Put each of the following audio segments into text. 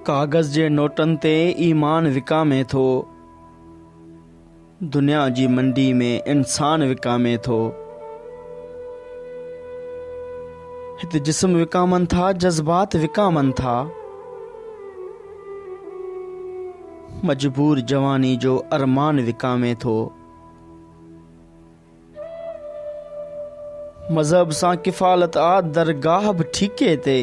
ڪاغذ جي نوٽن تي ايمان وڪامي ٿو. دنيا جي منڊي ۾ انسان وڪامي ٿو. هت جسم وڪامن ٿا، جذبات وڪامن ٿا. مجبور جواني جو ارمان وڪامي ٿو. مذهب سان ڪفالت آ درگاهه به ٺيڪي تي.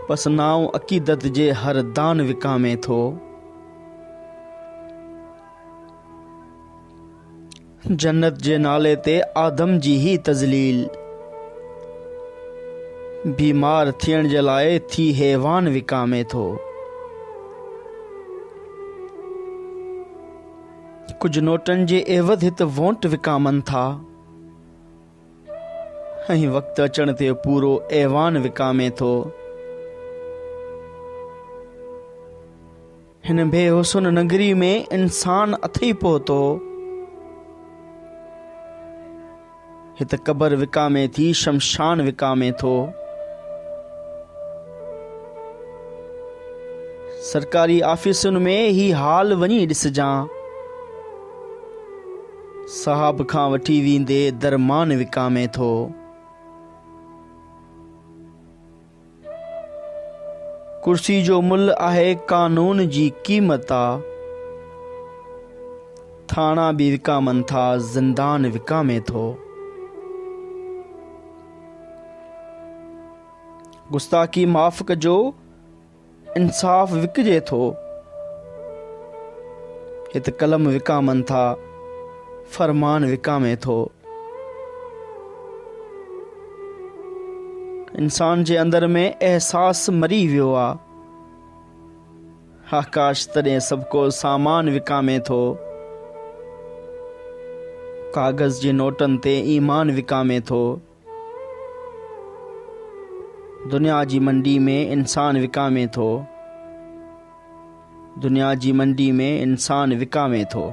بس نانء عقيدت جي هر دان وڪامي ٿو. جنت جي نالي تي آدم جي هي تذليل. بيمار ٿيڻ جي لاء ٿي حيوان وڪامي ٿو. ڪجهه نوٽن جي عيوض هت وونٽ وڪامن ٿا ۽ وقت اچڻ تي پورو ايوان وڪامي ٿو. هن بي حسن نگري ۾ انسان اٿئي پهتو. هت قبر وڪامي ٿي، شمشان وڪامي ٿو. سرڪاري آفيسن ۾ هي حال وڃي ڏسجان. صاحب کان وٺي ويندي درمان وڪامي ٿو. ڪرسي جو ملهه آهي قانون جي قيمت آ. ٿاڻا به وڪامن ٿا زندان وڪامي ٿو. گستاخي معاف ڪجو انصاف وڪجي ٿو. هت قلم وڪامن ٿا فرمان وڪامي ٿو. انسان جي اندر ۾ احساس مري ويو آ. آڪاش تڏهن سڀ ڪو سامان وڪامي ٿو. ڪاغذ جي نوٽن تي ايمان وڪامي ٿو. دنيا جي منڊي ۾ انسان وڪامي ٿو. دنيا جي منڊي ۾ انسان وڪامي ٿو.